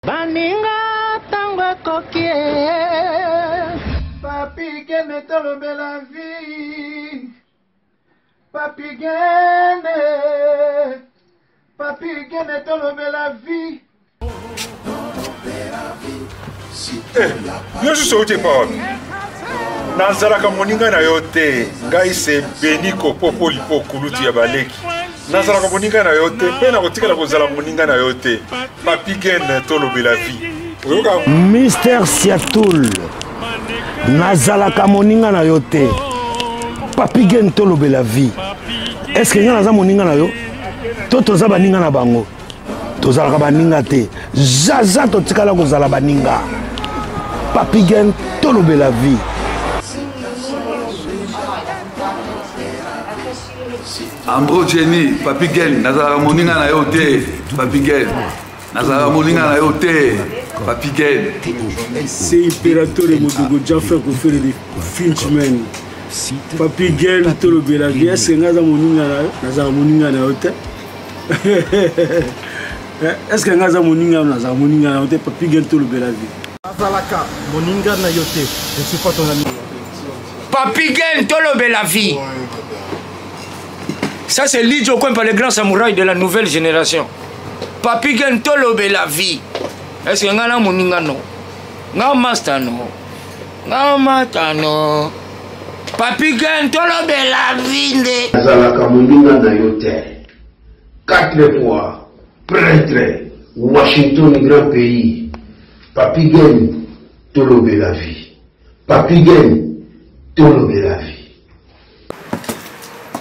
Baninga tango ekoki eh. Papi Gene tolobela vie Papi Gene Papi Gene tolobela vie Eh, yo susu outi epa wapi nazalaka moninga na yo te ngai se beniko popo lipo kulutu ya baleki nazalaka moninga na yo te mpe nakotikala kozala moninga na yo te papi gen tolobela vie oyoka Mister Siatul nazalaka moninga na yo te papi gen tolobela vie est ce que ngai naza moninga na yo to toza baninga na bango tozalaka baninga te zaza totikala kozala baninga papi gen tolobela vie Ambro Jenny, Papi Gen, nazalaka moninga na yo te, Papi Gen. Nazalaka moninga na yo te, Papi Gen. C'est Imperatore Modogo Jaffa Kofere de Finchman. Papi Gen tolobela vie, est-ce que nga moninga na yo? Nazalaka moninga na yo te. Est-ce que nga aza moninga na nazalaka moninga na yo te, Papi Gen tolobela vie. Nazalaka moninga na yo te, je suis pas ton ami. Papi Gen tolobela vie. Ça c'est Lidjo Kwempa, le grand samouraï de la nouvelle génération. Papi Gen tolobela vie. Est-ce que nga na moninga no? Nga master no? Nga mata no? Papi Gen tolobela vie nde. Nazalaka moninga na yo te. Quatre fois prêtre Washington grand pays. Papi Gen tolobela vie. Papi Gen tolobela vie.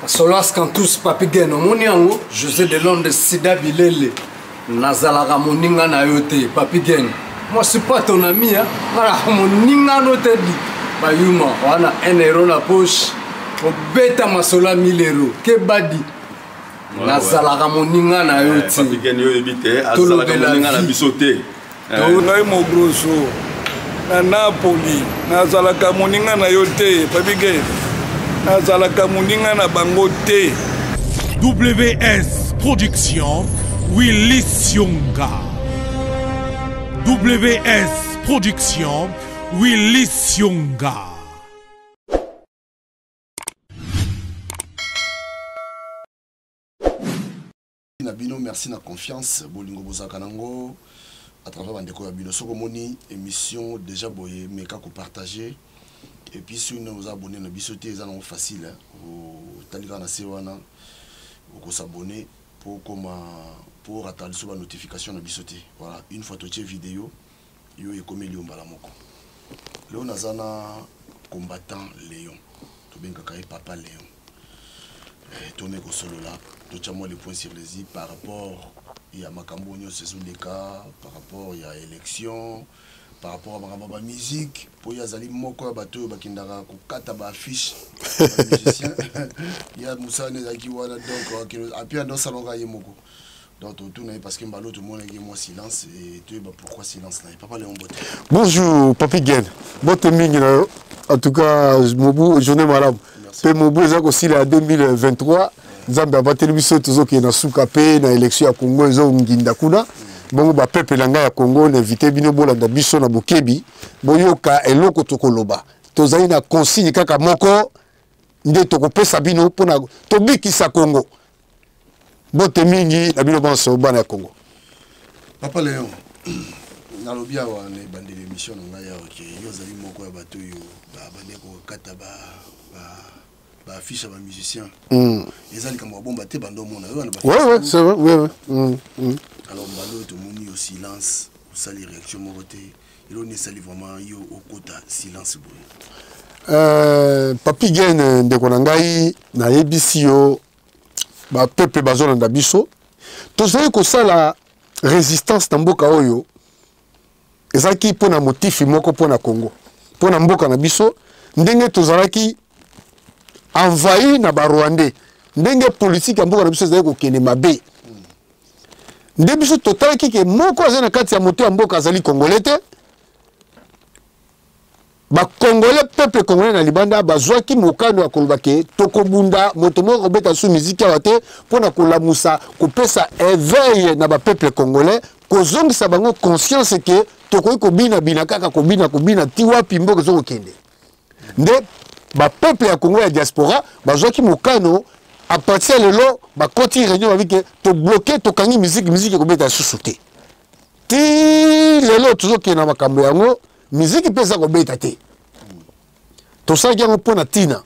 Solas Cantus Papi Gen omoni yango José de Londres Sida Bilele nazalaka moninga na yo te Papi Gen moi je suis pas ton ami hein nazalaka moninga no te di bayuma wana 1 euro na poche obeta masolo ya 1000 euro kebadi nazalaka moninga na yo te Papi Gen yo oyebi te azalaka moninga na biso te ngai mogroso na napoli nazalaka moninga na yo te papi nazalaka moninga na bango te WS Production Willy Sionga WS Production Willy Sionga na bino merci na confiance bolingo bozalaka nango à travers bandeko ya bino soki omoni émission déjà boye meka kopartage et puis soki nde oza abonné na biso te eza nango facile otali kaka na se wana okosabonne mpo okoma mpo orata liso banotification na biso te voilà une fois totie video yo ekomeli yo mbala moko leo naza na combattant léon tobengaka ye papa léon eh, tome kosolola totya mwa le point sur les i par rapport ya makambo oyo nyonso ezoleka par rapport ya élection par rapport ya makambo ya bamusique mpo ye azali moko ya bato oyo bakendaka kokata baaffiche musicien ya mosala nde ezalaki wana donc apui ando asalaka ye moko donc totuna ye parce que mbala oyo tomonaki mwa silence et toyeba pourquoi silence na ye papa léon bote bonjour papi gen bote mingi na yo en tout cas mobu journée malamu mpe mobu eza kosila ya 2023 nzambe abateli biso tozokende na suka mpe na élection ya congo ezonginda kuna bongo bapeple na ngai ya congo na invite bino bolanda biso na bokebi boyoka eloko tokoloba tozali na consigne kaka moko nde tokopesa bino mpona tobikisa congo mbote mingi na bino banso bana ya congo papa leon nalobi awa na ebandeli émission na ngai awa ke yo ozali moko ya bato oyo babandi kokata baaffiche ya bamusicien mm. eza likambo ya bomba te bando omona yo wana mm, mm. alors mbala oyo tomoni yo silence osali réaction moko te eloni esali vraiment yo okota silence boye euh, papi gen ndeko na ngai nayebisi yo bapeuple bazolanda biso tozali kosala résistance na mboka oyo ezalaki mpo na motifi moko mpo na congo mpo na mboka na biso ndenge tozalaki envahi na barwandais ndenge politike ya mboka na biso ezalaki kokende mabe nde biso totalaki ke moko aza na kati ya moto ya mboka azali congolais te bacongolais peuple congolais na libanda bazwaki mokano ya koloba ke tokobunda moto moko akobeta su miziki awa te mpo na kolamusa kopesa éveil na bapeuple congolais. Kozongisa bango conscience ke tokoki kobina-bina kaka kobina kobina ti wapi mboka ezokokende. Nde bapeuple ya Congo ya diaspora bazwaki mokano à partir ya lelo, bakoti réunion, babi ke tobloke, tokangi musique, musique ekobeta lisusu te. Ti lelo tozokende na makambo yango, musique mpe eza kobeta te. Tosalaki yango mpo na ntina,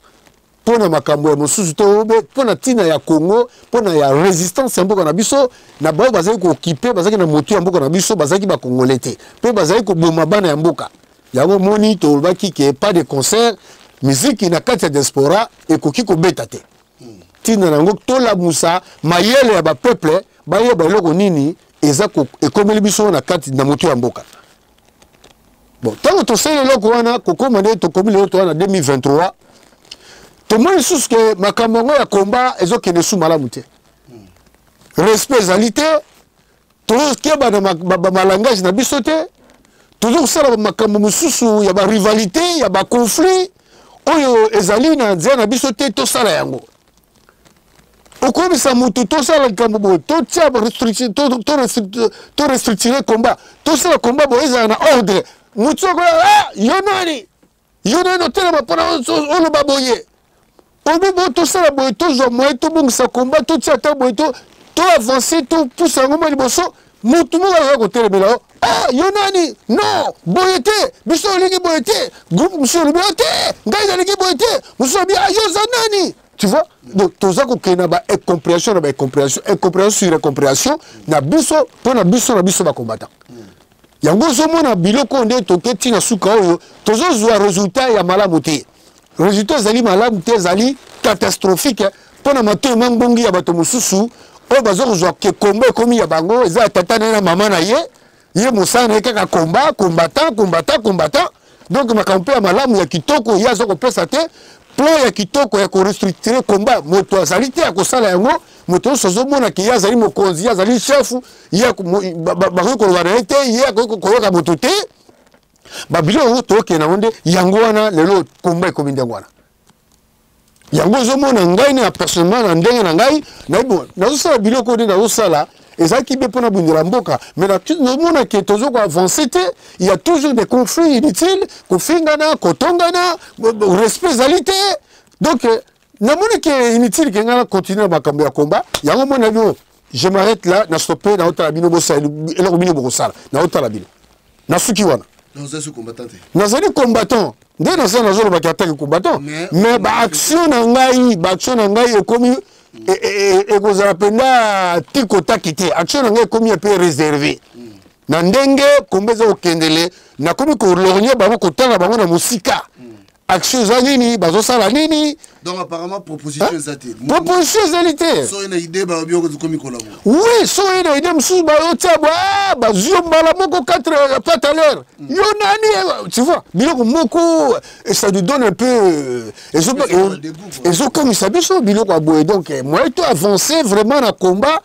mpo na makambo ya mosusu te, mpo na ntina ya Congo, mpo na ya résistance ya mboka na biso na baoyo bazali kookipe, bazalaki na motu ya mboka na biso, bazalaki bakongole te mpe bazali koboma bana ya mboka yango. Moni tolobaki ke pas de concert, miziki na kati ya diaspora ekoki kobeta te. Ntina na yango, tolamusa mayele ya bapeuple, bayeba eloko nini eza ekomeli biso na kati na motu ya mboka. Bon, ntango tosali eloko wana, kokóma nde tokomi lelo, toza na 2023, tomoni lisusu ke makambo yango ya komba ezokende su malamu te, respect ezali te, tozokeba na bamalangage na biso te, toza kosala makambo mosusu ya barivalité, ya baconflit oyo ezali na nzela na biso te. Tosala yango, okoyebisa motu tosala likambo boye, totia to restructure combat, tosala combat boye, ezala na ordre. Motu akoya: "Ah, yo nani? Yo nani otelema mpona oloba boye?" Obi bo tosala boye, tozwa moyen, tobongisa combat, totia ata boye, to avance, topusa yango mwa liboso. Motu moko aza kotelemela yo: "Ah, yo nani? Non, boye te, biso olingi boye te." Groupe mosusu olobi: "O te, ngai nalingi boye te." Mosusu olobi: "Ah, yo oza nani?" Tu vois, donc toza kokende na baincompréhension, na baincompréhension, incompréhension sur incompréhension na biso, mpo na biso na biso bacombattant. Yango ozomona biloko oyo nde toke ntina suka oyo, tozozwa résultat ya malamu te. Résultat ezali malamu te, ezali catastrophique mpo na matoi mangbongi ya bato mosusu oyo baza kozwa ke kombo ekomi ya bango, eza ya tata na ye na mama na ye. Ye mosala na ye kaka komba, combattant, combattant, combattant. Donc makambo mpe ya malamu, ya kitoko, ye aza kopesa te. Plan ya kitoko ya korestructure combat, moto azali te ya kosala yango. Moto nyonso azomona ke ye azali mokonzi, ye azali chef, ye bakoki koloba na ye te, ye akoki koyoka moto te. Babiloko yango tokende yango nde yango wana. Lelo combat ekomi ndenge wana. Yango ozomona ngai na personnellement, na ndenge na ngai, nayebi nazosala biloko nde nazosala, ezalaki be mpona bundela mboka, mais nazomona ke tozo koavance te. Il y a toujours des conflits inutiles, kofingana, kotongana, respect ezali te. Donc namoni ke inutile ke ngai na continue na makambo ya combat. Yango mona bino, je m'arrête là, na stoppe, naotala bino bosala eloko bino bokosala, naotala bino, nasuki wana. Nazali combattant nde nasala, nazolobaki atake combattant, mais baaction na ngai, baaction na ngai ekomi ekozala mpenza tikotaki te. Action na ngai ekomi mpe réservé na ndenge komba eza kokendele. Nakomi kolorgne bango, kotanga bango na mosika, action eza nini, bazosala nini. Donc apparemment proposition eza te. Proposition ezali te. So na idée, balobi okomi kolabo. Oui, so oye na idée mosusu, baotia bwa bazwi yo mbala moko 4 pattes à l'air: "Yo nani?" Tu vois, biloko moko, ça nous donne un peu, ezokomisa biso biloko ya boye. Donc moyen to avancer vraiment na combat,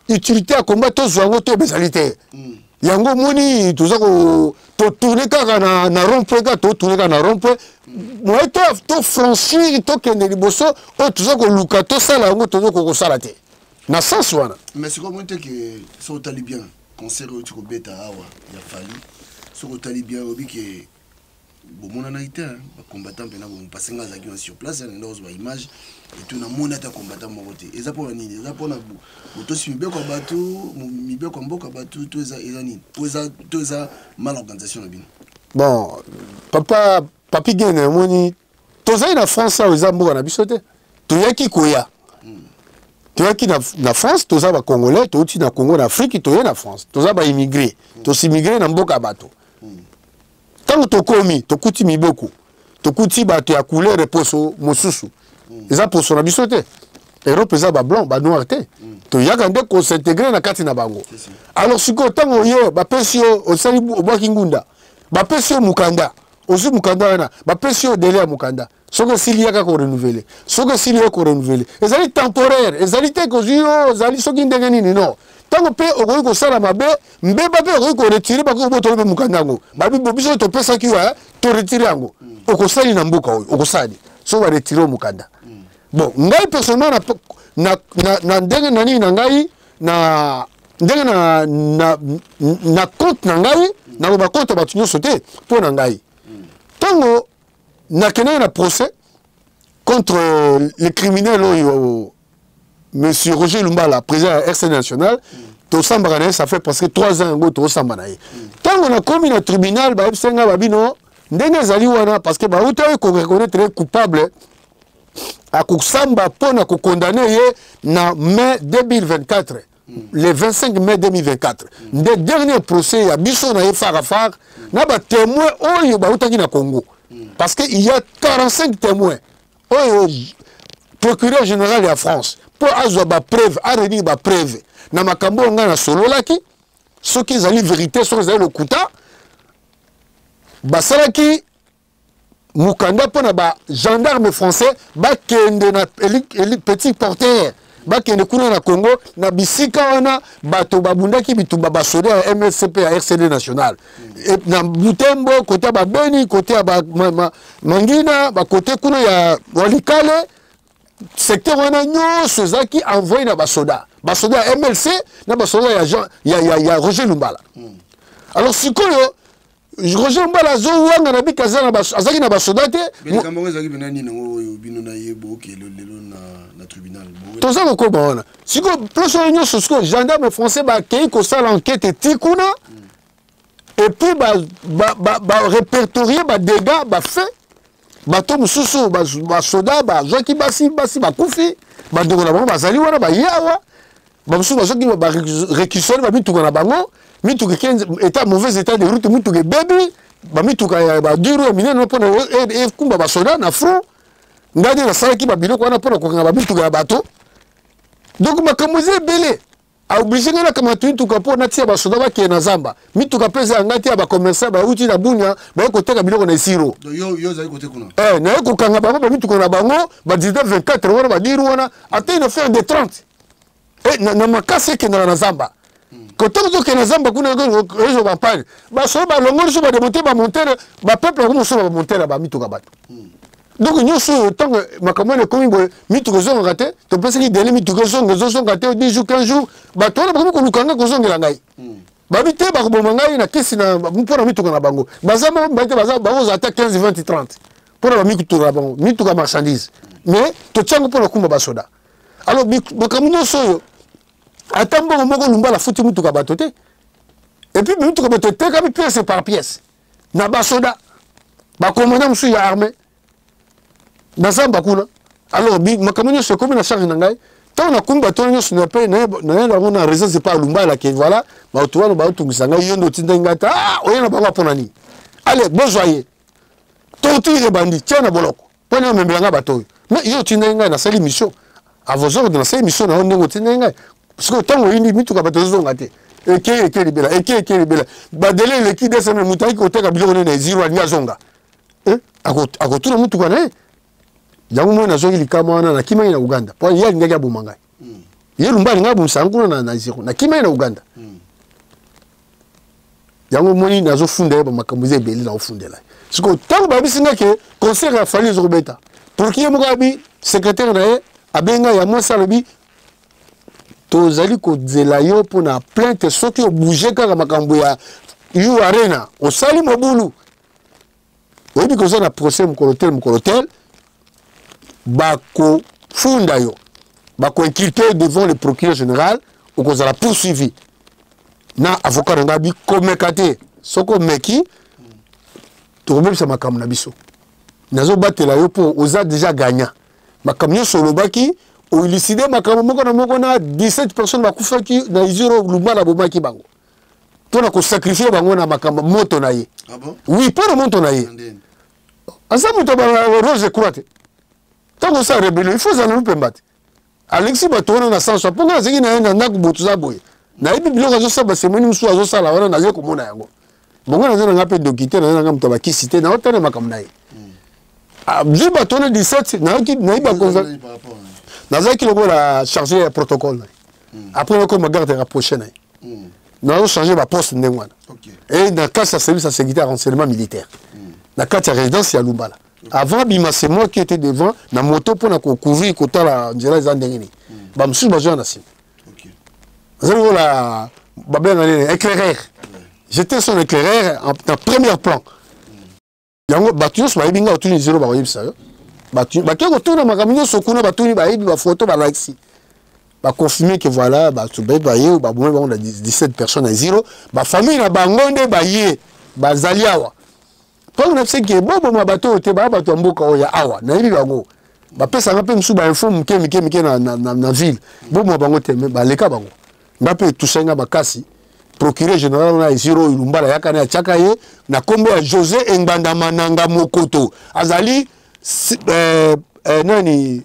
utilité ya combat tozwa yango to ezali te. Yango omoni toza totourne kaka na rond point, kaka totourne kaka na rond point. Moyen to franchir, tokende liboso, oyo toza koluka tosala yango, toza kokosala te na sens wana. Mais sikoyo omoni te ke soki otali bien concert oyo ti kobeta awa ya Fally, soki otali bien, oyebi ke bomonanaki te bacombattant mpena bomo, parce nga azalaki wana sur place, nenda kozwa image etu, namoni ata combattant moko te. Eza mpona nini? Eza mpona botosi mibeko ya bato, mibeko ya mboka bato, to eza nini? Po eza to eza mal organisation na bino? Bon, papa Papi Gene, omoni tozali na France awa, eza mboka na biso te. Toyaki koya, toyaki na France, toza bacongolais, touti na Congo, na Afrique, toye na France, toza baimmigré, tosimigre na mboka ya bato. Ntango tokomi, tokuti miboko, tokuti bato ya couleur, poso mosusu, eza poso na biso te. Europe eza bablanc, banoir te. Toyaka nde kos'intégrer na kati na bango. Alors sikoyo ntango oye, bapesi yo, osali, obwaki ngunda, bapesi yo mokanda, ozwi mokanda wana, bapesi yo délai ya mokanda. Soki esili, yaka korenouveler. Soki esili, yo korenouveler. Ezali temporaire, ezali te kozwi yo ozali soki ndenge nini, non. Ntango mpe okoki kosala mabe, mbeba mpe okoki koretirer, bakoki kobotolo mpe mokanda yango. Babi biso topesaki yo, toretire yango. Okosali na mboka oyo, okosali soki baretire yo mokanda. Bon, ngai personnellement, na ndenge na nini na ngai na Ndenge na, na, na compte na ngai, naloba compte ya bato nyonso te, mpo na ngai. Ntango nakendaki na procès contre le criminel oyo monsieur Roger Lumbala, président ya RCD national, tosambaka na ye, ça fait presque 3 ans yango tosamba na ye. Ntango nakomi na tribunal, bayebisa ngai babino ndenge ezali wana, parce que bautaki koreconnaitre ye coupable, akosamba mpo na kokondane ye na mai 2024, le 25 mai 2024 nde dernier procès ya biso na ye phare à phare na batémoin oyo bautaki na Congo, parce que il y a 45 témoins oyo procureur général ya France mpo azwa bapreuve, aréunir bapreuve na makambo oyo ngai nasololaki, soki ezali vérité, soki ezali lokuta. Basalaki mokanda mpo na bagendarme français bakende na petit porteur, bakende kuna na Congo, na bisika wana bato babundaki bitumba, basoda ya MSCP ya RCD national, e, na Butembo, kote ya Babeni, kote ya Mangina, bakote kuna ya Walikale, secteur wana nyonso ezalaki envoyé na basoda ya MLC na basoda ya, Jean, ya, ya, ya Roger Lumbala. Alors sikoyo Roger Mbala azowanga na bika azalaki na basoda te. Likambo yango ezalaki mpena nini yango oyo bino na ye bookele lelo na tribunal? Toza kokoma wana sikoyo, place oyo nyonso. Sikoyo gendarme français bakei kosala enquête ti kuna, et puis barépertorie badégâts bafait. Bato mosusu, basoda bazwaki basi, basi bakufi, bandeko na bango bazali wana baye awa. Bamosusu bazwaki, baréquisitionne bamituka na bango, mituka état, mauvais état de route, mituka ebebi, bamituka ya baduro ya minene mpona ekumba basoda na front. Ngai nde nasalaki babiloko wana mpona kokanga bamituka ya bato. Donc makambo eza ebele, aoblige ngai nakamata mituka mpo natia basoda bakende na zamba. Mituka mpe eza ya ngai te, ya bacommerçant bauti na Bunia, baye koteka biloko na Isiro. Eh, naye kokanga bango bamituka na bango, ba 19 24 wana, badiru wana, ata une affaire de 30, eh, na makasi ekendaka na zamba. Kotango tokende na zamba kuna, ezo bampane, basoda balongoli so bademonte bamontere, bapeuple yango mosusu bamontere bamituka bato. Donc nyonso oyo, ntango makambo wana ekomi boye, mituka ezongaka te. Topesaki délai, mituka ezonga, ezozonga te. 10 jours, 15 jours, bato wana bakomi koluka ngai, kozongela ngai. Babi te, bakoboma ngai na kesi na mpo na mituka na bango. Baza moko mibale te, baza bakozala ata 15, 20, 30 mpo na bamituka na bango, mituka marchandise, mais totiango mpo na kumba basoda. Alors makambo nyonso oyo, ata mbongo moko Lumbala afuti mutuka bato te. Et puis mituka bato etekami pièce par pièce na basoda, bakomanda mosusu ya armée na zamba kuna. Alors makambo nyonso ekomi na charge na ngai. Ntango nakomi bato wana nyonso, naye yango na résidence epa Lumbala ke voilà, bato wana baotungisa ngai, yo nde otindaki ngai te. Ah, oye na bango mpona nini? Ale, bozwa ye, torture ebandi, tia na boloko mpo nini omemela ngai bato oyo? Mais yo otindaki ngai, nasali mission à vos ordres, nasali mission na yo ndenge otindaki ngai. Sikoyo ntango oyindi mituka bato ezozonga te, eke eke libela, eke eke libela, badélai eleki 2 semaines. Moto ayaki koteka biloko nene Eziro, alingi azonga, akotuna mutuka na ye. Yango moi nazwaki likama wana, nakimaki na Uganda mpo ye alingaki aboma ngai. Ye Lumba alingaki abomisa yango kuna na Zero. Nakimaki na Uganda. Yango moni nazofunda ye, bamakambo eza ebele naofundela. Sikoyo ntango bayebisi nga ke concert ya Fally ezokobeta, pourki ye moko abi secrétaire na ye abenga ya mwasi, alobi tozali kozela yo mpona plainte soki obouge kaka makambo ya U Arena, osali mobulu, oyebi koza na procès mokolo tel, mokolo tel, bakofunda yo, bakoinculpe devant le procureur général, okozala poursuivi na avocat na ngai. Bikomeka te, soki omeki tokobebisa makambo na biso. Nazobatela yo mpo oza déjà gagnant. Makambo nyonso olobaki, oélucider makambo moko na moko na 17 personnes bakufaki na Isiro, Lumbala abomaki bango mpo na kosacrifier bango na makambo moto na ye. Ah bon? Oui, mpo na moto na ye. Aza moto ya Rose Croix te. Ntango osala rébellion, il faut ozala lupemba te. Alexi bato wana na sanso mpo ngai azalaki na ye na ndako boye, toza boye, nayebi biloko azosala, basemoni mosusu azosala wana, naye komona yango bongo. Naza na ngai mpe doki te, naza na ngai moto ya bakisi te, naotala makambo na ye. Azwi bato wana 17, nayoki nayebi bakonza. Nazalaki lokola chargé ya protocole na ye, après nakoma garde rapproché na ye, nazo baposte ndenge wana. E na kati ya service ya sécurité ya renseignement militaire, na kati ya résidence ya Lumbala, avant bima, c'est moi qui était devant na moto mpona kocouvrir, kotala nzela eza ndenge nini, bamosusu bazwa na nsima. Nazali lokola babenga nini, éclaireur. J'étais son éclaireur en premier plan. Yango bato nyonso bayebi ngai, otuni zero, bakoyebisa yo. Bakei kotuna makambo nyonso kuna, batuni, bayebi bafoto, balakisi, baconfirme que voilà, bato bayebi, baye babomi bango na 17 personnes na zero. Bafamille na bango nde baye bazali awa mpo na biso ke boboma bato oyo te, baya bato ya mboka oyo ya awa, nayebi bango, bapesanga mpe mosusu bainfo moke mike mike na ville. Boboma bango te, me baleka bango. Nga mpe etusai nga makasi. Procureur général wana Eziro oyo Lumbala yaka na atiaka ye na nkombo ya José Engbanda Mananga Mokoto, azali nani,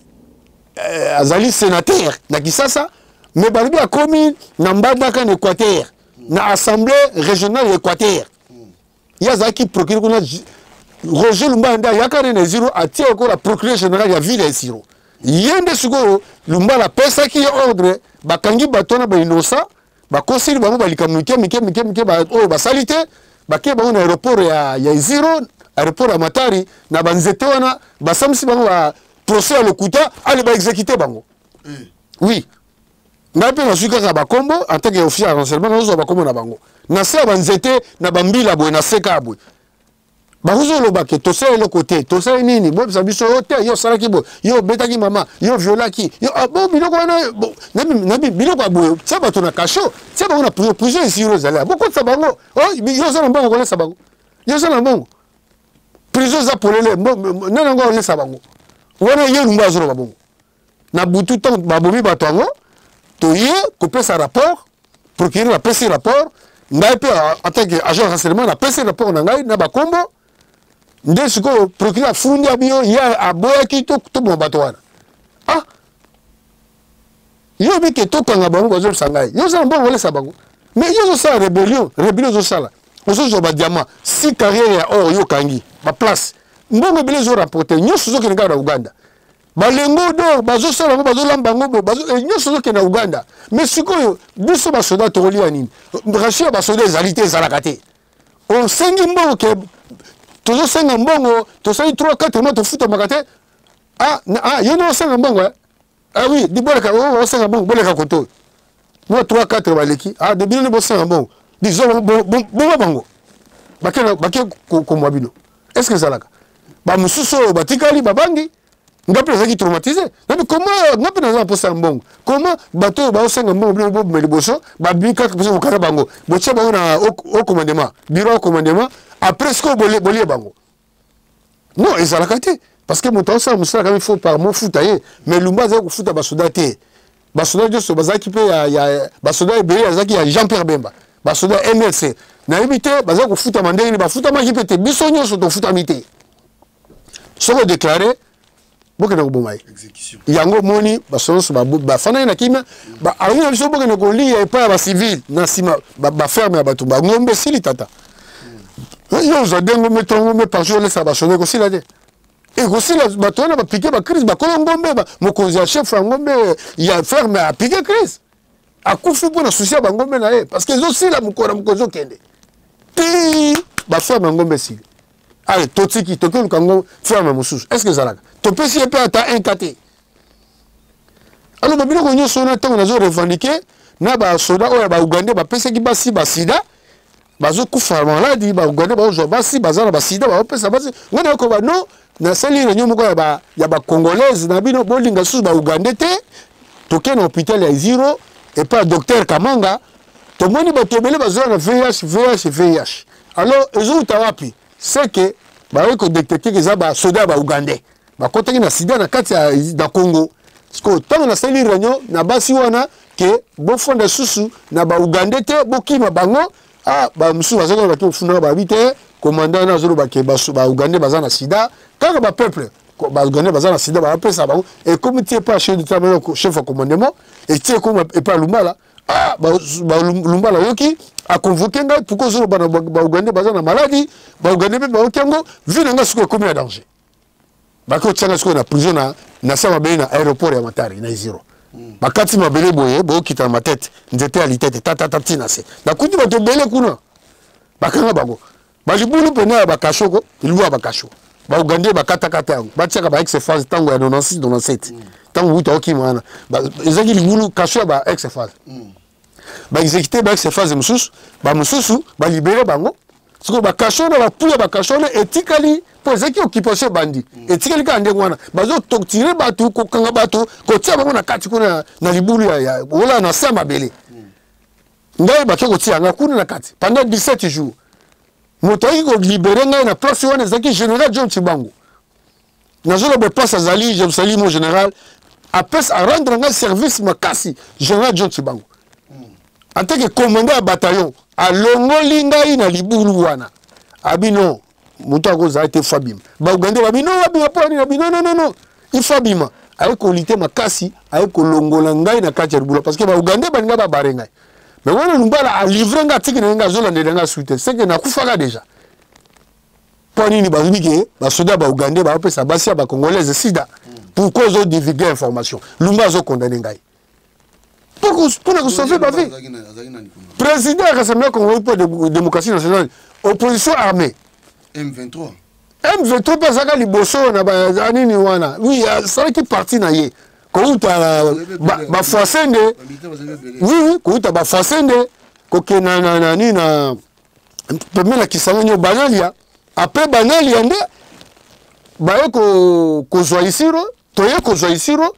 azali sénateur na Kisasa, mais balobi akomi na Mbandaka na Équateur, na assemblée régionale ya Équateur. Ye azalaki procureur kuna. Roger Lumbala nde ayaka ne na Eziro, atie lokola procureur général ya ville ya Eziro. Ye nde sikoyo Lumbala apesaki ye ordre, bakangi bato wana bainnocent, bakoseli bango balikambo mike mike mike mike oyo basali te, bakei bango na aéroport ya Eziro, aéroport ya Matari, na banzete wana, basambisi bango ba procès ya lokuta, ale baexécute bango. Oui, ngai mpe nazwi kaka bakombo en tant que officier ya renseignement, nazozwa bakombo na bango na se ya banzete na bambila boye, na se kaka boye. Bakozoloba ke tosala eloko te, tosali nini? Boyebisa biso yo te, yo osalaki boye, yo obetaki mama, yo violaki yo. Ah, bo biloko wana, nabi biloko ya boye, tia bato na kasho, tia bango na prison. Prison esiro ezali, bokotisa bango. Oh, yo oza na mbongo kolesa bango, yo oza na mbongo, prison eza polele, nani yango olesa bango wana? Ye Lumba azoloba bongo na butu ntango babomi bato yango. Toye kopesa rapport, procureur apesi rapport, ngai mpe en tant que agent de renseignement napesi rapport na ngai na bakombo. Nde sikoyo procureur afundi abiyo, ye aboyaki toboma bato wana. Ah, yo oyebi ke tokanga bango, bazobisa ngai, yo oza na mbongo olesa bango, mais yo ozosala rébellion, rébellion ozosala, ozozwa badiamant, si carrière ya or, yo okangi baplace, mbongo ebele ezorapporte, nyonso ozokende kaka na Uganda. Balingots d'or bazosala yango, bazolamba yango, nyonso ozokende na Uganda. Mais sikoyo biso basoda tokolia nini? Ration ya basoda ezali te, ezalaka te. Osengi mbongo ke tozosenga mbongo, tosali 3 4 mois tofutamaka te. Ah, ah, yo nde osenga mbongo, eh? Ah oui, di boleka, oh, osenga mbongo, boleka koto oyo mwa 3 4 baleki. Ah, de bino nde bosenga mbongo, disons bongo bango bake komwa bino. Est ce que ezalaka? Bamosusu oyo batikali babangi. Nga mpe nazalaki traumatisé, nabi comment nga mpe naza na mposa ya mbongo, comment bato oyo baosenga mbongo, bino bobima liboso, babimi kaka mposa kokanga bango, botia bango na au commandement, bureau au commandement, après sikoyo bolie bango? Non, ezalaka te, parce que moto aosala mosala kaka, il faut par mois futa ye. Mais Lumba azalaki kofuta basoda te. Basoda nyonso bazalaki mpe ya basoda ebele azalaki ya Jean Pierre Bemba, basoda ya MLC, nayebi te bazalaki kofutama ndenge nini, bafutamaki mpe te. Biso nyonso tofutami te. Soki odeklare bokende koboma ye, yango omoni basoda nyonso bafandaki na kimia. Alobi na biso bokende kolia epai ya bacivile na nsima baferme ya bato, bangombe esili. Tata, yo ozwa de ngombe to ngombe par jour, olesa basoda, ekosila te, ekosila. Bato wana bapike bacrise, bakolo ngombe, mokonzi ya chef ya ngombe ya ferme apike crise, akufi mpo na susi ya bangombe na ye, parce que ezosila mokolo na mokolo, ezokende ti baferme ya ngombe esili. Ale totiki, toki oluka ngo ferme mosusu. Est ce que ezalaka? Topesi ye mpe ata un ka te. Alors babiloko nyonso wana, ntango nazo revendique na basoda oyo ya baugandais bapesaki basi basida, bazokufa maladi, baugandais bazozwa basi baza na basida, baopesa basi, ngai nayokoba non, nasali réunion moko ya bacongolaise na bino, bolinga susu baugandais te. Toke na hôpital ya Ziro epai ya docteur Kamanga, tomoni bato ebele bazoya na VIH, VIH, VIH. Alors ezowuta wapi? C'est que bayoki kodetecte ke eza basoda ya baugandais bakotaki na sida na kati ya na Congo. Sikoyo ntango nasali réunion na basi wana ke bofanda susu na baugandais te, bokima bango. Ah, bamosusu bazalaki baki kofundaka, babi te, commandant wana azoloba ke baugandais baza na sida, kaka bapeuple baugandais baza na sida, bapesa bango. Ekomi ti epa chef d'état major, chef ya commandement, eti ekomi epa Lumbala. Ah, Lumbala ayoki, aconvoke ngai: pourquoi ozoloba na baugandais baza na maladi? Baugandais mpe bayoki yango. Vie na ngai sikoyo ekomi na danger. Baki kotianga sikoyo na prison na se mabele na aéroport ya Matari na Iziro. Bakati mabele boye, bookita na matete, nzete ya litete tatata ntina se. Nakuti bato ebele kuna, bakanga bango balibulu mpena ya bakashoko, libulu ya bakasho, baugandais bakatakata yango, batiaka ba ex phase ntango ya 96 97, ntango wuta okima wana, ezalaki libulu kasho ya ba ex phase. Baexécute ba ex phase mosusu, bamosusu balibere bango. Sikoyo bakasho wana, bapuya bakasho wana etikali mpo ezalaki occupation ebandi, etikali kaka ndenge wana, bazotortire bato, kokanga bato, kotia bango na kati kuna na libulu ya olala na se ya mabele. Ngai bake kotia ngai kuna na kati pendant 17 jours. Moto ayaki kolibere ngai na place wana ezalaki général John Tshibangu. Nazoloba place azali, je salue mon général, apesa arendre ngai service makasi. Général John Tshibangu, en tant que commandant ya bataillon, alongoli ngai na libulu wana. Abi non, moto akozala te, fo abima. Baugande babi non, abima mpo nini? Abi non, non, non, non, il faut abima. Aye kolite makasi, aye kolongola ngai na kati ya libulu, parce que baugande balinga babare ngai. Mais wana Lumbala alivre ngai, atiki na ye ngai, azolandela ngai su te, seke nakufaka déjà. Mpo nini? Balobi ke basoda ya baugandais baopesa basi ya bacongolaise sida. Pourquoi ozodivulgue information? Lumba azokondane ngai mpona kosauve bavie. Président ya Rassemblement congolais mpo démocratie nationale, opposition armée. M23. M23 mpe azalaka liboso na banini wana. Oui, asalaki parti na ye kouta bafoisende. Oui, oui, kouta bafoisende, kokenda na nini, na pembeni na Kisangani, oyo Banalia. Après Banalia nde baye kozwa Isiro. Toye kozwa Isiro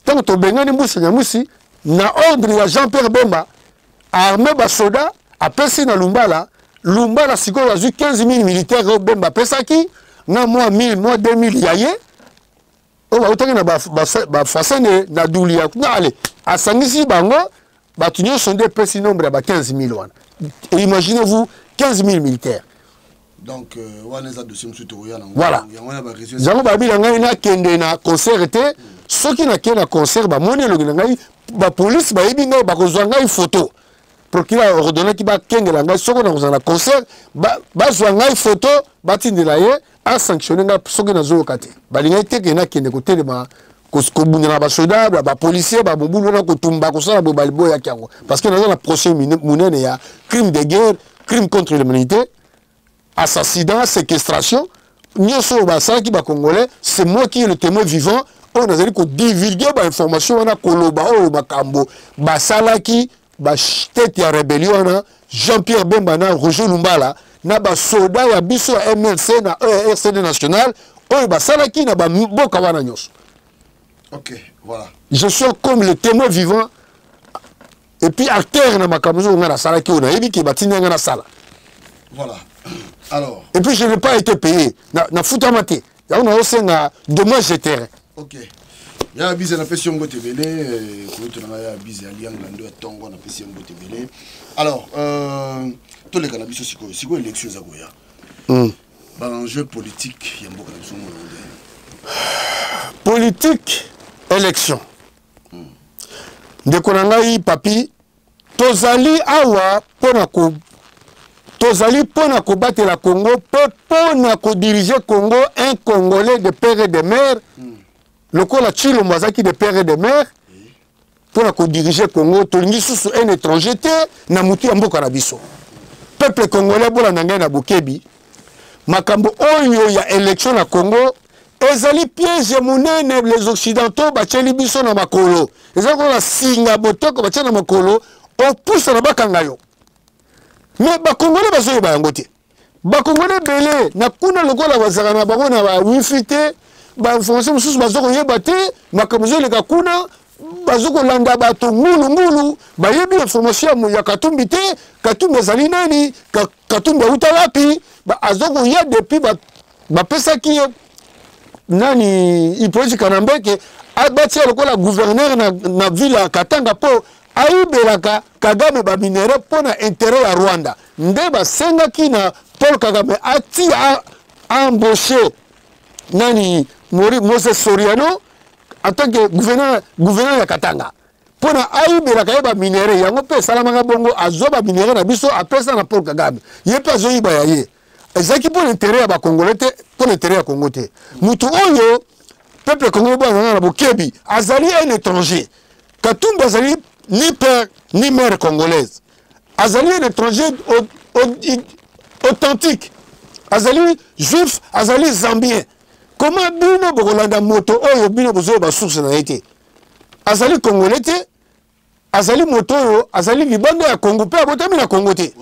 ntango tobengani Mbusa Nyamwisi na ordre ya Jean Pierre Bemba. Armé basoda apesi na Lumbala. Lumbala sikoyo azwi 15 000 militaire oyo Bemba apesaki na mwa 1000, mwa 2000 ya ye oyo bautaki na bafasene na Dulia na ale, asangisi bango bato nyonso nde epesi nombre ya ba 15 000 wana. Imaginez vous, 15 000 militaires. Donc wana eza dossier mosusu, tokoya nango. Voilà. Yango wana bareseau. Yango babi na ngai nakende na concert te. Soki nakende na concert, bamoni elongi na ngai, bapolice bayebi ngai, bakozwa ngai photo. Procureur ordonnaki bakengela ngai, soki nakozala na concert, bazwa ngai photo, batindela ye, asanctionne ngai soki nazoyoka te. Balingaki te ke nakende kotelema, kobunda na basoda, bapolicier, babobulu wana, kotumba, kosala boye. Baliboyaki yango parce que naza na procès monene ya crime de guerre, crime contre l'humanité, assassinat, séquestration, nyonso oyo basalaki bacongolais. C'est moi qui est le témoin vivant oyo nazali kodivulgue bainformation wana, koloba oyo makambo basalaki batete ya rébellion wana, Jean-Pierre Bemba na Roger Lumbala na basoda ya biso ya MLC na RCD national, oyo basalaki na bamboka wana nyonso. Ok, voilà. Je suis comme le témoin vivant et puis acteur na makambo oyo ngai nasalaki, oyo nayebi ke batindi ngai nasala. Voilà, alors. Et puis je n'ai pas été payé, nafutama te, yango nazosenga dommage de terrain. Ok, ya bize, napesi yo mbote ebele. Kolutu na ngai ya bize ya liangla ndo ya ntongo, napesi yo mbote ebele. Alors toleka na biso sikoyo. Sikoyo élection eza koya. Baenjeu politique ya mboka na biso, mona nde Politique, élection, ndeko na ngai Papi, tozali awa mpona ko tozali mpona kobatela Congo mpe mpona kodirige Congo, un Congolais de père et de mère, lokola Tshilombo azalaki de père et de mère, mpona kodirige Congo. Tolingi susu un étranger te na motu ya mboka na biso. Peuple congolais, bolanda ngai na bokebi. Makambo oyo ya élection na Congo ezali piège monene les Occidentaux batieli biso na makolo. Ezali kola singa botoko batie na makolo, opusana bakanga yo. Mais bakongolais bazoyeba yango te. Bakongolais ebele na kuna, lokola bazalaka na bango na bawifi te, bainformation mosusu baza koyeba te. Makambo ezoleka kuna, baza kolanda bato ngulungulu, bayebi information ya Katumbi te. Katumbi azali nani? Katumbi auta wapi? Aza koya depuis bapesaki ye nani, Hippolyte Kanambe, ke batia lokola gouverneur na ville ya Katanga, mpo ayibelaka Kagame baminerais mpo na intérêt ya Rwanda. Nde basengaki na Paul Kagame atia, aembauche nani, Moses Soriano en tant que gouverneur ya Katanga, mpona ayibelaka ye baminerais. Yango mpe esalamaka bongo, azwa baminerais na biso, apesa na Paul Kagame, ye mpe azoyiba ya ye. Ezalaki mpo na intérêt ya bacongolais te, mpo na intérêt ya Congo te. Motu oyo, peuple congolais, boyanganga na bokebi, azali un étranger. Katumbi azali ni père ni mère congolaise, azali un étranger authentique, azali juif, azali zambien. Comment bino bokolanda moto oyo bino bozoyeba source na ye te? Azali congolais te. Azali moto oyo azali libanda ya Congo mpe abotami na Congo te.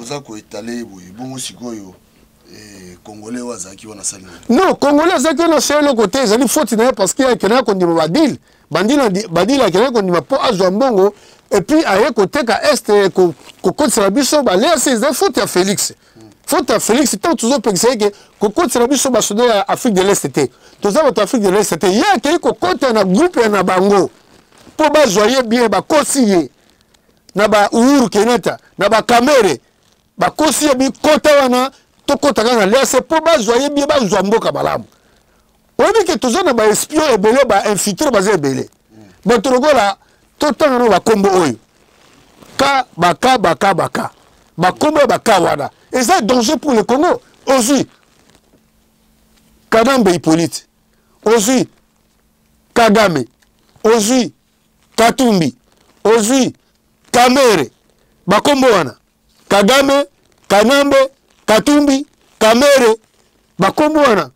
Oza koetale boye bongo sikoyo eh, congolais oyo azalaki wana asali non congolais azalaki wana asali eloko te ezali faute na ye parce que akendaki kondima badile badile akendaki kondima mpo azwa mbongo epuis aye koteka este kokotisela biso baleasi ezali faute ya félix faute ya félix ntango tozopekisa ye ke kokotisela biso basoda ya afrique de l'est te toza bato ya afrique de l'est te ye akei kokota na groupe ya na bango mpo bazwa ye bien bakosi ye na ba uhuru kenyatta na ba kamere bakosi ye bikota wana tokota kaka na liase mpo bazwa ye bien bazwa mboka malamu oyebi ke toza na baespion ebele bainfiltre baza ebele bato lokola totanga no bakombo oyo ka baka baka baka bakombo ya baka wana eza danger pour le congo ozwi kanambe hippolyte ozwi Kagame, ozwi Katumbi, ozwi Kamere, bakombo wana Kagame, Kanambe, Katumbi, Kamere, bakombo wana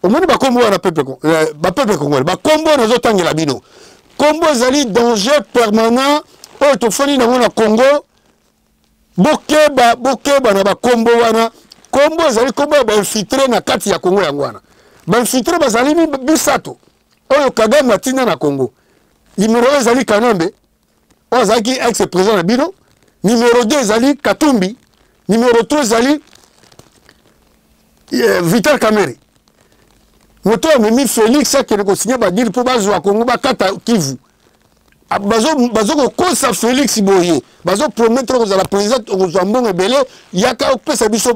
omoni bakombo wana pepe eh, bapepe congolais bakombo wana azotangela bino kombo ezali danger permanent oyo tofandi nango na congo bokeba bokeba na bakombo wana kombo ezali kombo ya bainfiltre na kati ya kongo yango wana bainfiltre bazali misato oyo kagame atinda na kongo numero 1 ezali kanambe oyo azalaki ex président na bino numero 2 ezali katumbi numero 3 ezali eh, vital kamere moto oyo amemi félix akende kosigne badile mpo bazwa kongo bakata kivu Ah, bazo kokosa félix boye bazo promettre okozala président okozwa mbongo ebele yaka opesa biso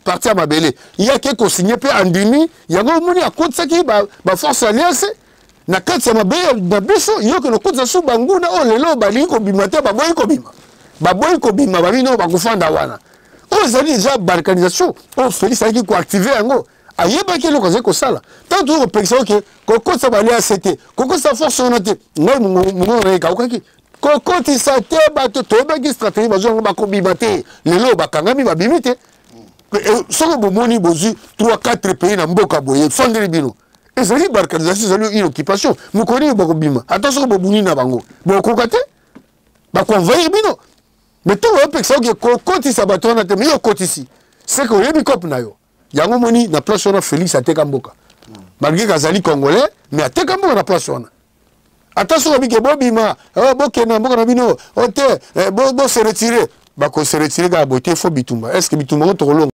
parti ya mabele yaki ekosigne mpe andimi yango omoni akotisaki baforce ba alliance na kati ya mabele na biso yo okende okotisa su banguna oyo lelo balingi kobima te baboyi kobima baboyi kobima babino bakofanda wana oyo ezali deja balkanisation oyo félix ayaki koactive yango ayebaki eloko azali kosala ntango toza kopekisa oke kokotisa baliase te kokotisa force wana te ngai mongongo na ye ekaukaki kokotisa te bato toyebaki stratégie bazwi yango bakobima te lelo bakangami babimi te eh, soki bomoni bozwi 3 4 pays na mboka boye efandeli bino ezali balkanisation ezali une occupation mokolo nini bakobima ata soki bobuni na bango bokoka te bakoenvahir bino mais ntango oyopekisa oke kokotisa bato wana te mais yo okotisi seke oyebi cope na yo yango moni na place wana félix ateka mboka malgré kazali congolais mais ateka mboka na place wana ata soki obike bobima oh, bokende na mboka na bino o oh, te eh, bose retire bakose retire kaka boye te fo bitumba est ce que bitumba ngo tokolonga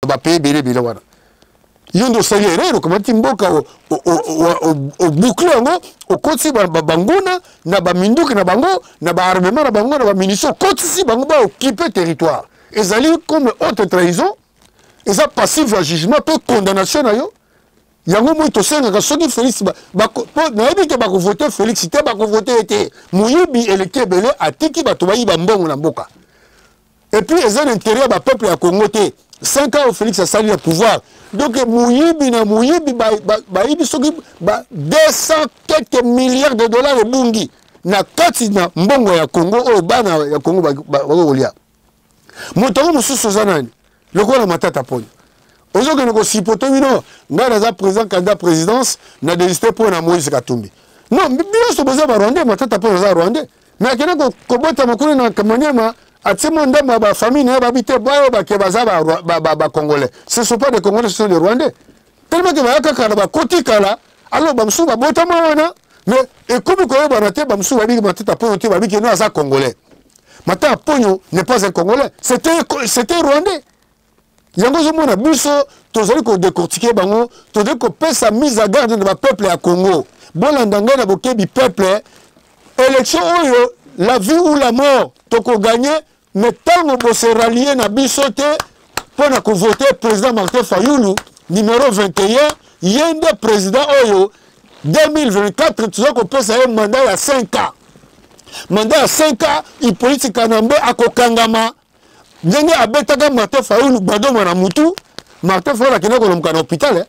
bapays ebele ebele wana yo nde osali erreur okamati mboka oboucle yango okotisi banguna na baminduki na bango na baarmement na bango na bamunition okotisi bango baokipe territoire ezali comme haute trahison eza passive ya jugement mpe condamnation na yo yango moi tosengaka soki félix mpo nayebi ke bakovote félix te bakovote ye te moyibi eleki ebele atiki bato bayiba mbongo na mboka epuis eza na intérêt ya bapeuple ya congo te 5 ans félix asali na pouvoir donc moyibi na moyibi bayibi soki ba 200 quelques milliards de dollars ebungi na kati na mbongo ya congo oyo bana ya congo bakokolia moto yango mosusu oza nani lokola matata ponyo ozokende kosipote bino ngai naza président candidat présidence na désiste mpo na moïse katumbi non bino boza barwandais matata mpo naza rwandais mais akende kobotama kuna na maniema atie mwa ndambo ya bafamille na ye babi te bayeba ke baza bacongolais ce sont pas des congolais ce sont des rwandais tellement ke bayaka kala bakoti kala alors bamosusu babotama wana mais ekomi koyebana te bamosusu babiki matata mpono te babiki no aza congolais matata ponyo n'est pas un congolais c'était rwandais yango ozomona biso tozali kodecortike bango tozali kopesa mise à garde na bapeuple ya congo bolanda ngai na bokebi peuple élection oyo la vie ou la mort tokoganye mais ntango bose rallie na biso te mpo na kovote président martin fayulu numero 21 ye nde président oyo 2024 toza kopesa ye mandat ya 5 ans mandat ya 5 ans hippolyte kanambe akokangama ndenge abetaka martin fayulu gbadoma na mutu martin fayulu akenda kolamuka na hôpital eh?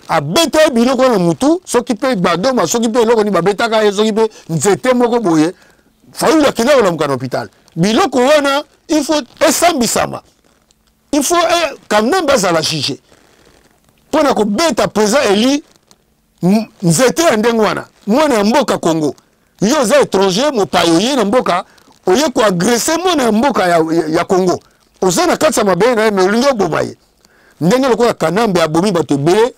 abeta ye biloko na mutu soki mpe gbadoma soki mpe eloko nini babetaka ye soki mpe nzete moko boye fayulu akenda kolamuka na hôpital biloko wana il faut esambisama il faut eh, quand même bazala juge mpo na kobeta président eli nzete ya ndenge wana mwana ya mboka congo Yo oza étranger, mopaya oye na mboka, oye koagrese mwana ya mboka ya, ya, ya Congo. Oza na kati ya mabele na ye, mais olingi oboma ye. Ndenge lokola Kanambe abomi bato ebele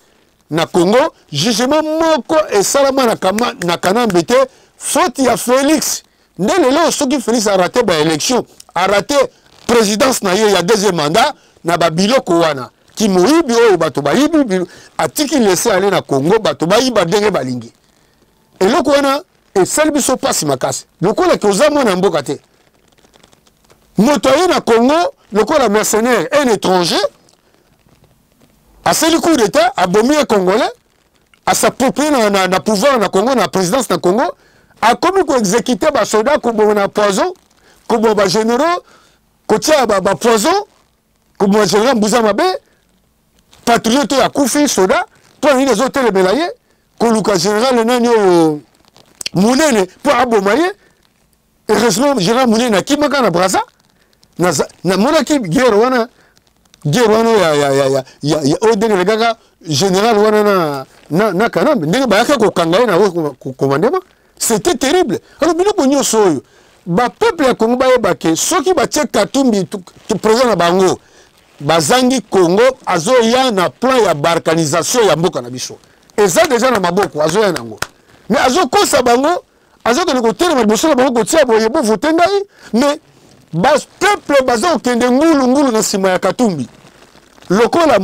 na Congo, jugement moko esalama na, kama, na Kanambe te, faute ya Felix. Nde lelo soki Felix a raté ba élection, a raté présidence na ye ya deuxième mandat na ba biloko wana kimoyibi oyo bato bayibi atiki laisser aller na Congo, bato bayiba ndenge balingi. Eloko wana esali biso mpasi makasi, lokola ke oza mwana mboka te, moto aye na Congo lokola mercenaire, un étranger asali coup d'état, abomi ye congolais, as'approprie na, na, na pouvoir na Congo, na présidence na Congo, akomi koexécute basoda, koboma na poison, koboma bagénéraux, kotia bapoison, ba koboma général Mbuza mabe, patriote oyo akufi soda mpo na nini azotelemela ye, koluka général nani oyo monene mpo aboma ye. Heureusement général monene akimaka na Brazza. Namonaki guerre wana, guerre wana ya oyo ndenge elekaka général wana na Kanambe, ndenge bayaka kokanga ye na commandement, c'était terrible. Alors biloko nyonso oyo, bapeuple ya Congo bayeba ke soki batie Katumbi président na bango, bazangi Congo. Azoya na plan ya balkanisation ya mboka na biso, eza deja na maboko, azoya nango, mais azokosa bango, azokende kotelema liboso na bango, kotia boye, bovote ngai, mais bapeuple baza kokende ngulu ngulu na nsima ya Katumbi. Lokola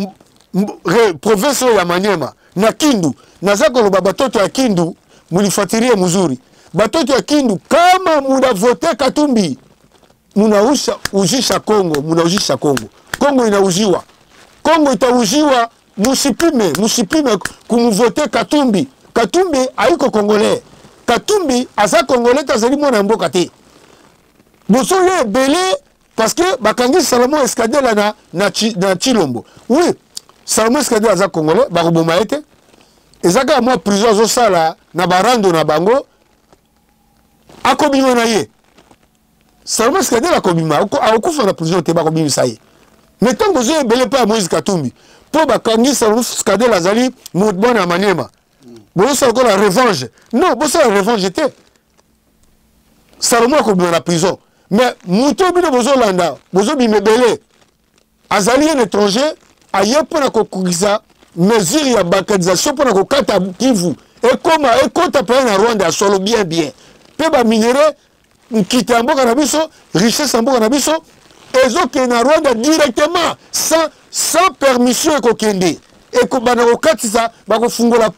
province oyo ya Maniema na Kindu, naza koloba, batoto ya Kindu, mulifuatilie mzuri, batoto ya Kindu, kama munavote Katumbi, munausha ujisha Kongo, munaujisha Kongo, Kongo inauziwa, Kongo itauziwa. Musipime, musipime kumuvote Katumbi. Katumbi aiko congolais, Katumbi aza congolais te, azali mwana ya mboka te. Bozoya ebele parce que bakangi Salomon Escadela na Chilombo. Oui, Salomon Escadela aza congolais, bakoboma ye te, eza kaka mwa prison azosala na barando na bango, akobima na ye. Salomon Escadela akobima, akokufa na prison te, bakobimisa ye. Mais ntango bozoya ebele mpe ya Moïse Katumbi mpo bakangi Salomon Escadela, azali mwana ya Maniema, bozosala lokola revanche. Non, bosala revanche te, Salomo akobima na prison. Mais moto oyo bino bozolanda, bozobima ebele, azali un étranger, aye mpona kokokisa mesure ya balkanisation, mpona kokata Kivu, ekoma ekota mpenza na Rwanda ya solo bien bien, mpe baminerais, nkita ya mboka na biso, richesse ya mboka na biso ezokende na Rwanda directement sans permission. Ekokende, ekobanda kokatisa, bakofungola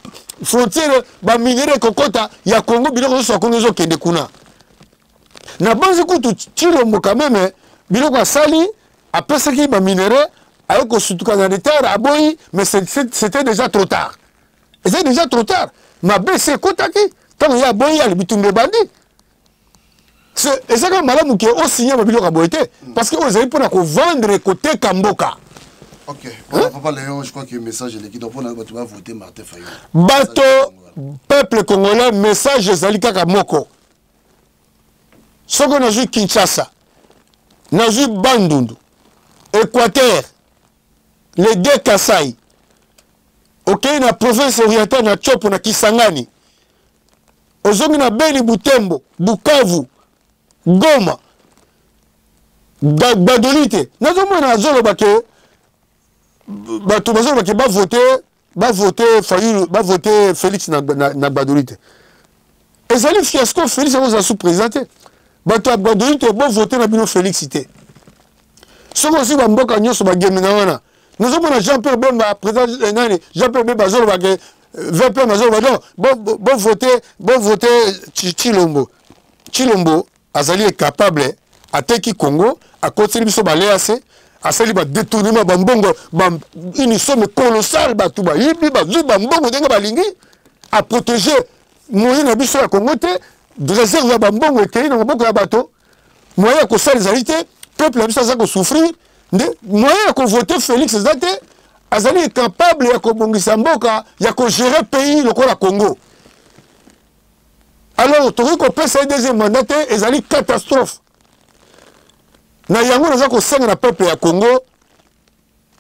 frontière, baminerais ekokota ya Congo, biloko nyonso ya Congo ezokende kuna. Na banzi kutu Chilombo quand même biloko asali, apesaki baminerais, aye kosutuka na retard, aboyi, mais c'était déjà trop tard, eza déjà trop tard. Mabe esi ekotaki ntango ye aboyi, ali bitumba ebandi. Eza kaka malamu ke osinya babiloko ya boye te, parce que oyo ezali mpona kovendre, koteka mboka. Ok, voilà, papa Léon, je crois que le message est donc pour bato ba voter Martin Fayulu. Bato, peuple congolais, message ezali kaka moko. Soki nazwi Kinshasa, nazwi Bandundu, Équateur, les deux Kasai, okei na province orientale, na Tshopo, na Kisangani, ozongi na Beni, Butembo, Bukavu, Goma, Gbadoli te, nazomona azoloba ke bato bazoloba ke bavote Fayulu, bavote Félix na Gbadoli te. Ezali fiasco. Félix akozala sous président te. Bato ya Gbadoli te, bovote na bino Félix te. Soki osi bamboka nyonso bagemina wana, nazomona Jean Pierre Bemba, président nani, Jean Pierre Bemba azoloba ke VPM azoloba donc bovote Chilombo. Chilombo azali incapable, ateki Congo, akoteli biso balease, asali badétournement, bambongo, une somme colossale, bato bayibi, bazwi bambongo ndenge balingi, aprotege moyen na biso ya Congo te, réserve ya bambongo ekei na maboko ya bato, moyen ya kosala ezali te, peuple na biso aza kosouffrir. Nde moyen ya kovote Félix eza te, azali incapable ya kobongisa mboka, ya kogérer pays lokola Congo. Alors tokoki kopesa ye deuxième mandat te, ezali catastrophe. Na yango naza kosenga na peuple ya Congo,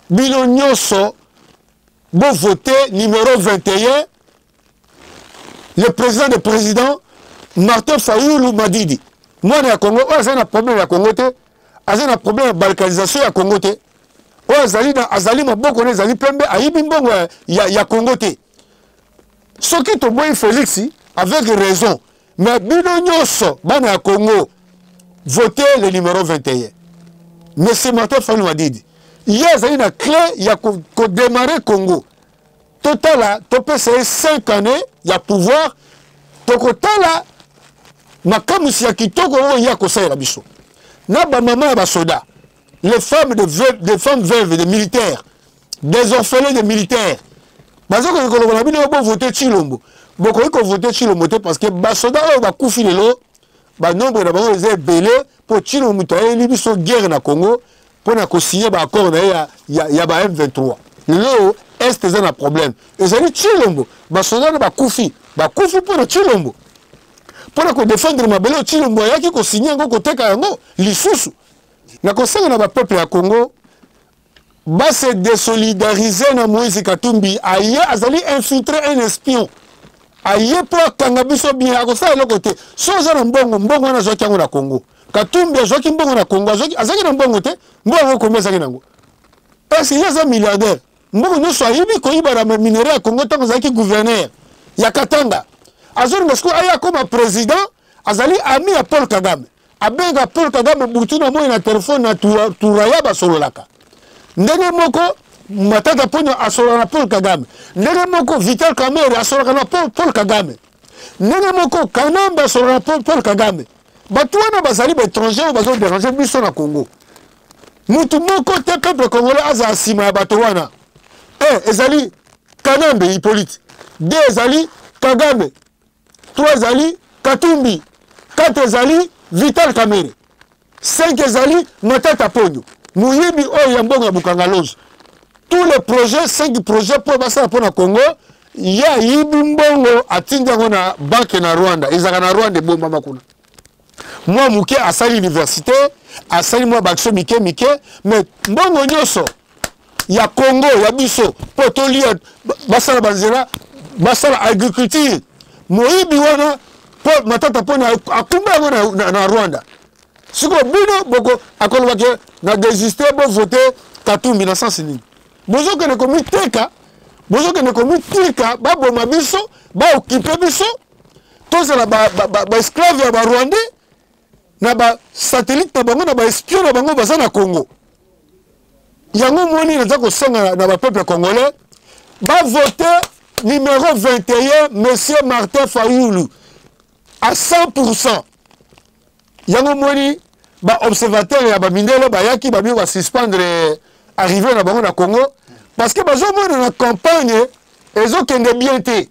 bino nyonso bovote numéro 21, le président des présidents. Martin Fayulu Madidi, mwana ya Congo oyo azali na problème ya Congo te, azali na problème ya balkanisation ya Congo te, oyo azali na azali maboko na ezali pembe, ayibi mbongo ya, ya, ya Congo te. Soki toboyi Felix avec raison, mais bino nyonso bana ya Congo, votez le numéro 21. Monsieur Martin Fayulu Madidi, ye azali na clé ya ko démarrer Congo. Totala, topesa ye 5 années ya pouvoir, tokotala makamwisi ya kitoko oyo ye akosalela biso. Na bamama ya basoda, les femmes de veuve, des femmes veuves de militaires, des orphelins de militaires, bazokoki koloba na bino bovote Tshilombo. Bokoki kovote Tshilombo te parce que basoda oyo bakufi lelo, banombre na bango eza ebele mpo Tshilombo moto ayeli biso guerre na Congo mpo na kosigne baaccord na ye ya, ya, ya ba M23. Lelo Est eza na problème, ezali Tshilombo. Basoda na bakufi, bakufi mpo na Tshilombo, mpo na kodefendre mabele oyo Tshilombo ayaki kosigne yango, koteka yango lisusu. Na kosenga na bapeuple ya Congo base désolidariser na Moïse Katumbi, aye azali infiltré, un espion, aye mpo akanga biso bien, akosala eloko te. So oza na mbongo, mbongo wana azwaki yango na Congo. Katumbi azwaki mbongo na Congo, azalaki na mbongo te, mbongo yango Congo azalaki nango. Parce que ye aza milliardaire, mbongo nyonso ayibi koyiba na minerai ya Congo ntango azalaki gouverneur ya Katanga. Azolinga sikoyo aye akoma président, azali ami ya Paul Kagame. Abenga Paul Kagame butu na moi na telefone na Turaya, basololaka. Ndenge moko Matata Ponyo asololaka na Paul Kagame, ndenge moko Vital Kamerhe asololaka na Paul Kagame, ndenge moko Kanambe asololaka na Paul Kagame. Bato wana bazali ba étranger oyo bazo déranger biso na Congo. Mutu moko te peuple congolais azala nsima ya bato wana. 1 ezali Kanambe Hippolyte, 2 ezali Kagame, 3 ezali Katumbi, 4 ezali Vital Kamerhe, 5 ezali Matata Ponyo, moyibi oyo ya mbongo ya Bukanga Lonzo. Tous les projets, 5 projets mpo basala mpo na Congo, ye ayibi mbongo atindi yango na banke na Rwanda, ezalaka na Rwanda ebombama kuna. Mwa moke asali université, asali mwa baaction mike mike, mais mbongo nyonso ya Congo ya biso mpo tolia, basala banzela, basala agriculture, moyibi wana mpo Matata Ponyo akumba yango na Rwanda. Sikoyo bino boko akoloba ke na desiste bovote Katumbi na sens nini? Bozokende komiteka, bozokende komitika, baboma biso, baokipe biso, tozala baesclave ya barwandais na basatellite na bango na baespion na bango baza na Congo. Yango moni naza kosenga na bapeuple congolais bavote numéro 21 monsieur Martin Fayulu à 100%. Yango moni ba observateur ya bamindele bayaki babi ba suspendre arrivée na bango na Congo parce que bazomona na campagne ezokende bien te.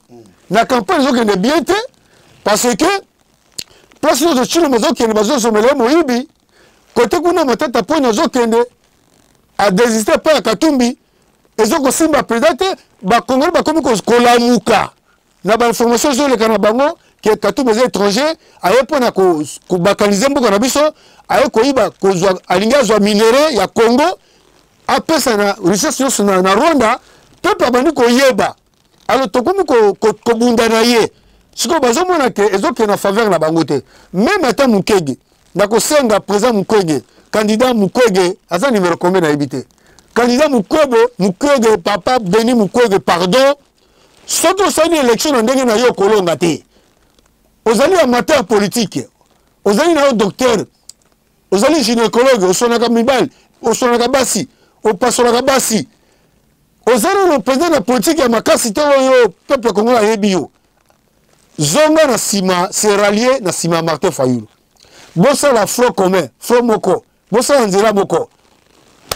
Na campagne ezokende bien te parce que place nyonso Tshilombo azokende bazosomela ye moyibi, kote kuna Matata Ponyo azokende adésiste mpo ya Katumbi, ezokosimba mpenza te. Bakongoli bakomi kolamuka na bainformation ezoleka na bango ke Katumbi eza étranger, aye mpo na kobakanize mboka na biso, aye koyiba, kozwa, alingi azwa minerai ya Congo apesa na richesse nyonso na Rwanda. Peuple abandi koyeba, alors tokomi kobunda na ye. Sikoyo bazomona ke ezokende na faveur na bango te. Meme ata Mukwege, nakosenga président Mukwege, candidat Mukwege aza numéro combien nayebi te, candidat Mukwege, Mukwege, papa Beni Mukwege, pardon, soki osali élection na ndenge na yo okolonga te. Ozali amateur politique, ozali na yo docteur, ozali gynécologue, osonaka mibali, osonaka basi, opasolaka basi, ozali na président na politique ya makasi te oyo peuple congolais ayebi yo. Zonga na nsima, se rallier na nsima ya Martin Fayulu, bosala front commun, front moko, bosala nzela moko,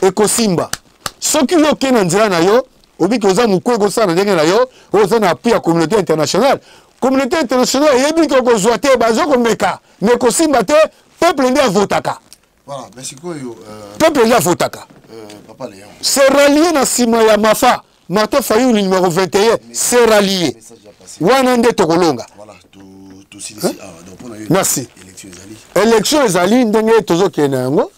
ekosimba. Soki yo okei na nzela na yo, obiki oza Mukwege, osala na ndenge na yo, oyo oza na appui ya communauté internationale. Communauté internationale eyebi ke okozwa te, bazo komeka, mais ekosimba te. Peuple nde avotaka. Voilà, mais sikoyo, peuple nde avotaka. Papa Léon. Se rallier na nsima ya Mafa, Martin Fayulu numéro 21, se rallier. Wana nde tokolonga. Voilà, tosilisi awa. Donc mpona yo, Merci. élection ezali. Élection ezali ndenge tozokende na yango,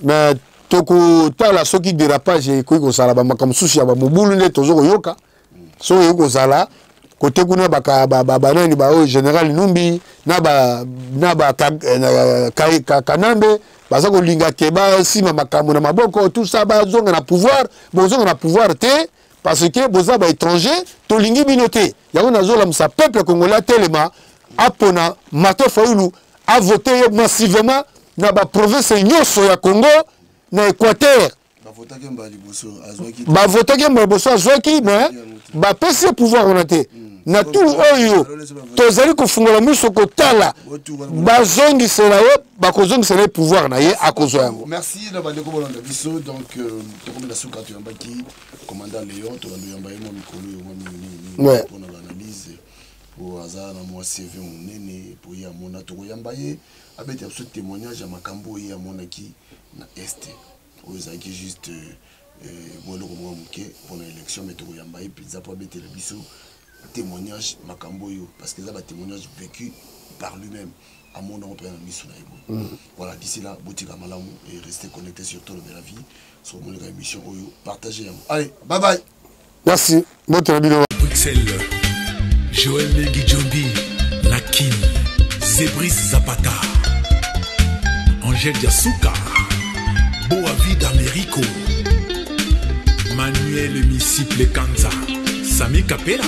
mais tokotala soki dérapage ekoki kozala, bamakambo mosusu ya bamobulu nde tozokoyoka, soki ekoki kozala, Kote kuna banani baoyo général Numbi na ba na ba eh, Kanambe baza kolinga ke basima makambo na maboko, tout ça, bazonga na pouvoir. Bozonga na pouvoir te parce que boza ba étranger, tolingi bino te. Yango nazolamusa peuple congolais atelema, apona Martin Fayulu, avote ye massivement na baprovince nyonso ya Congo, na Équateur. Bavotaki mbala liboso, azwaki. Bavotaki mbala liboso, azwaki, mais bapesi ye pouvoir wana te. Na tour oyo tozali kofungola miso kotala, bazongisela ye, bakozongisela ye pouvoir na ye, akozwa yango. Merci na bandeko bolanda biso. Donc tokomi na suka. Toyambaki commandant Léon, tolanda oyamba ye mwa mikolo oyo, mwa mingimingi mpona baanalyse, po aza na mwa CV monene po ye amona. Tokoyamba ye, abeta biso témoignage ya makambo oyo ye amonaki na Est, oyo ezalaki juste mwa eloko moko moke mpona élection. Mais tokoyamba ye mpenza mpo abetela biso témoignage makambo oyo, parce que eza batémoignage vécu par lui-même, amonango mpenza na miso na ye boye. Voilà, d'ici là, botika malamu et restez connecté sur Tolobela Vie. Soki omoneka émission oyo, partagez yango. Allez, bye bye. Merci, mbote na bino. Bruxelles, Joël Mengi Djombi, Nakin, Zebris Zapata, Angèle Diasuka, Boavid Americo, Manuel Misiple Kanza, Sami Kapela,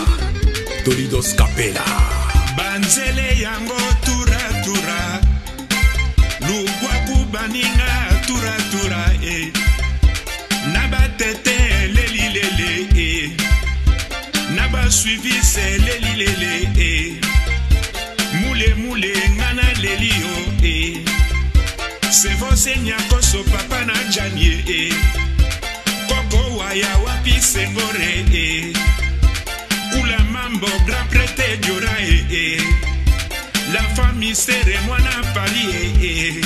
Dolidos Kapela. Banzele yango turatura, lugwaku baninga turatura e na batete lelilele e na basuivise lelilele e mule mule nga na leli yo e sevose nyakoso papa na janie e koko waya wapi sengore e kula mambo grand prêtre diora e e la famille sere mwana Paris e e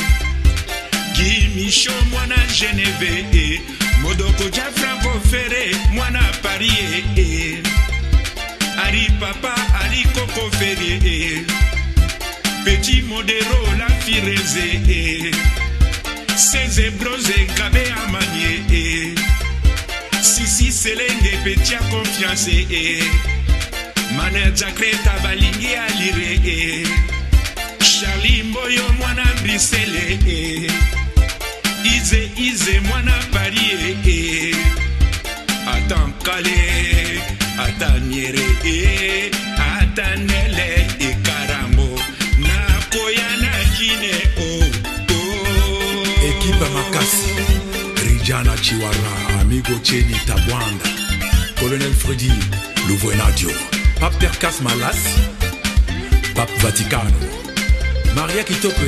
Guy Micho mwana Geneve e Modoko ja Franco Ferre mwana Paris e e Ari papa Ari Koko Ferre e Petit Modero la Fireze e Seze Broze Kabe Amanie e Sisi Selenge Petia Confiance e Manager Kreta balingi alire e Charlie Mboyo mwana Brisele e Ize Ize mwana Paris e Ata Nkale ata Niere e ata Nele e Karango nakoya na Kine o oh. Ekipe makasi, Rijana Chiwara, Amigo Cheni Tabwanda, Colonel Freddy Louvoenadio, Pape Perkas Malas, Pape Vaticano, Maria Kitoko,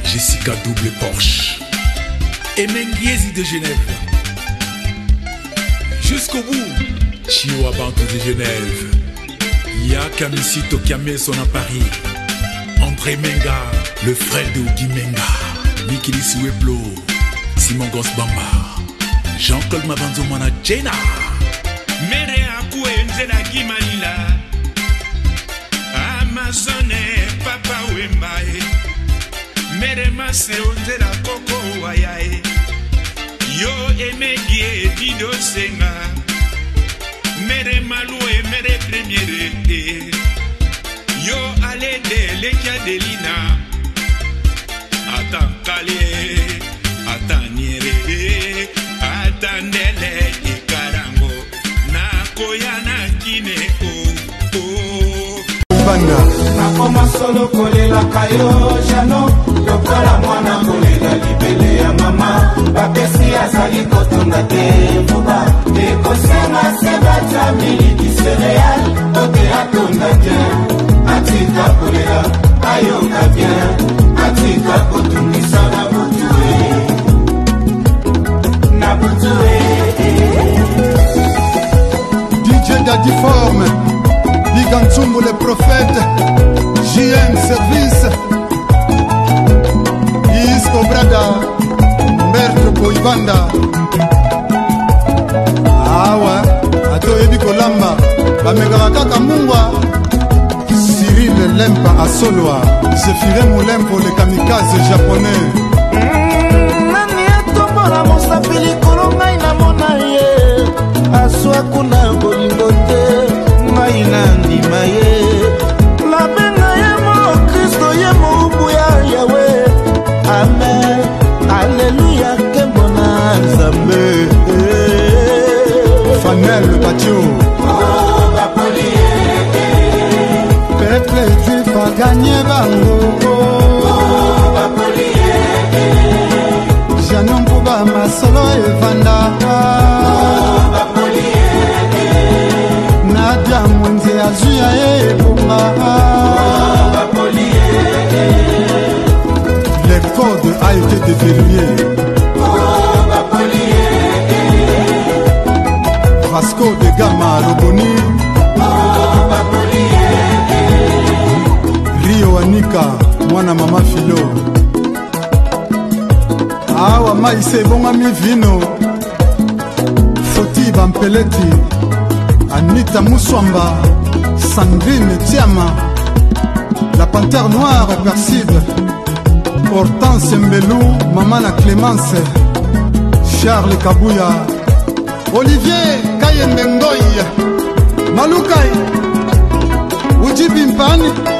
Jessica Double Porsche, Emengiezi de Genève, jusqu'au bout, Chiwa Bantu de Genève, Yakamisi Tokiameso à Paris, André Menga, le frère de Ougi Menga, Mikili Soueplo, Simon Gosbamba, Jean-Claude Mabanzo Mana Jena. Mere akue nzela gimalila Amazone papa wemba e mere maseo nzela koko waya e yo emegi e dido senga mere malu e mere premiere e yo alede lekia delina ata nkale ata niere e ata ndele ekarango nakoya na kine o o Banda. Nakoma solo kolelaka yo jano lokola mwana kolela libele ya mama bapesi azali kotonda te mbuba ekosenga se batya miliki cereal ote atonda te atika kolela ayoka bien atika kotungisa na butu e na butu e. DJ Daddy Forme, Big Ntsumbu le prophète, JM Service, Isco Brada, Humberto Koibanda. Awa, ata oyebi kolamba, bamekaka kaka mungwa. Cyril Lempa Asolwa, Zéphirin Moulempo le kamikaze japonais. Nani atombola mosapi likolo ngai namona ye aswa kuna bolingo te ngai na ndima. Lionel Batio. Peuple juif aganye bango. Jano Mpuba masolo evanda. Nadia Mwenze azwi ya ye ebonga. Le code a été déverrouillé. Vasco de Gama Loboni. Rio Anika mwana mama Philo. Awa mai se ebongami vino. Foti Bampeleti, Anita Muswamba, Sandrine Tiama, la panthère noire percibe, Hortense Mbelou, mama na Clémence, Charles Kabuya, Olivier Kayembe Ngoy, Malukai, Ujibi Mpani.